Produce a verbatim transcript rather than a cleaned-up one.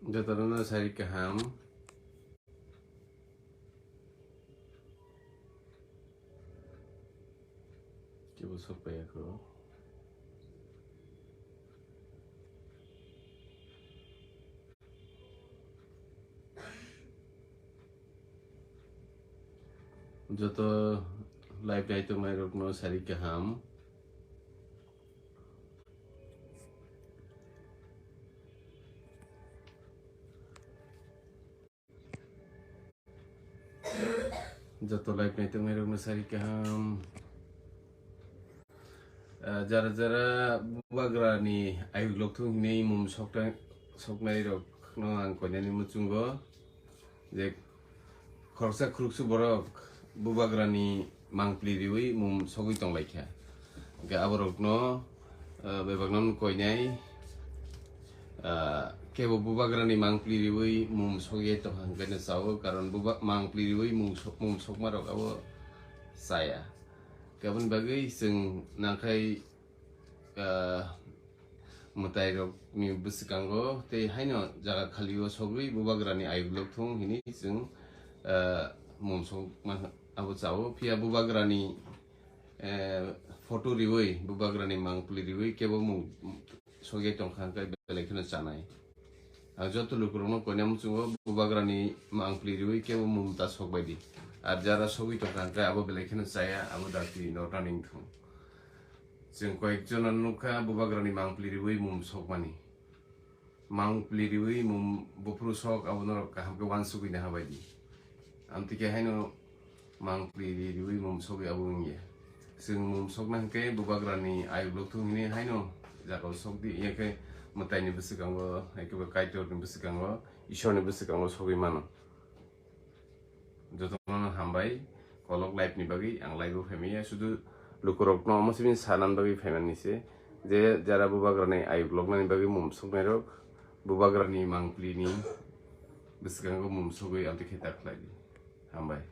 Jotono sari kaham. Kebo sok paiya kho. Joto live nai tongnai rokno sari kaham. Joto live nai tongnai rokno sari kaham. Ah, jara jara bubagrani ayuk lokthung hinwi mum sokta-, soknai rokno ang koinani muchungo je khoroksa khuruksu borok bubagrani mangpli riwi mum sogwi tonglaikha. Hwnkhe aborokno, ah, bebakno koinai, ah, kebo bubagrani mangpli riwi mum sogwi tongkha hwnkhe no chao, karon buba-, mangpli riwi mum sok-, mum sokmarok abo chaya. Aboni bagwi chwng nangkhai, ah, mwtairokni bwswkango tei haino jaga khalio sogwi bubagrani ayuk lokthung hinwi chwng, ah, mum sokma abo chao. Phiya bubagrani, eh, photo riwi, bubagrani mangpli riwi kebo mung sogwi tongkha hwnkhe belai kheno chanai. Ang joto lukurokno koina muchungo bubagrani mangpli riwi kebo mum ta sokbaidi. Ar jara sogwi tongkha hwnkhe abo belai kheno chaya, abo dakti no running thung. Chwng koyekjono nukha bubagrani mangpli riwi mum sokmani. Mangpli riwi mum buphuru sok abo norok kaham khe uansugwi naha baidi. Amtwi khe haino mangpli ri riwi mum sogwi abo wngya. Chwng mum sokna hwnkhe bubagrani ayuk lokthung hinwi haino jagao sokdi, yakhe mwtaini bwswkango, yakhe Kaitorni bwswkango, Ishorni bwswkango sogwi mano. Jotono hambai, kolok live ni bagwi ang live o phaimaya, sudu lukurokno omo simi sanan bagwi phaimani se, je jara bubagrani ayuk loknani bagwi mum soknairok, bubagrani mangpli ni bwskango mum sogwi amtwi khe ta khlai di. Hambai.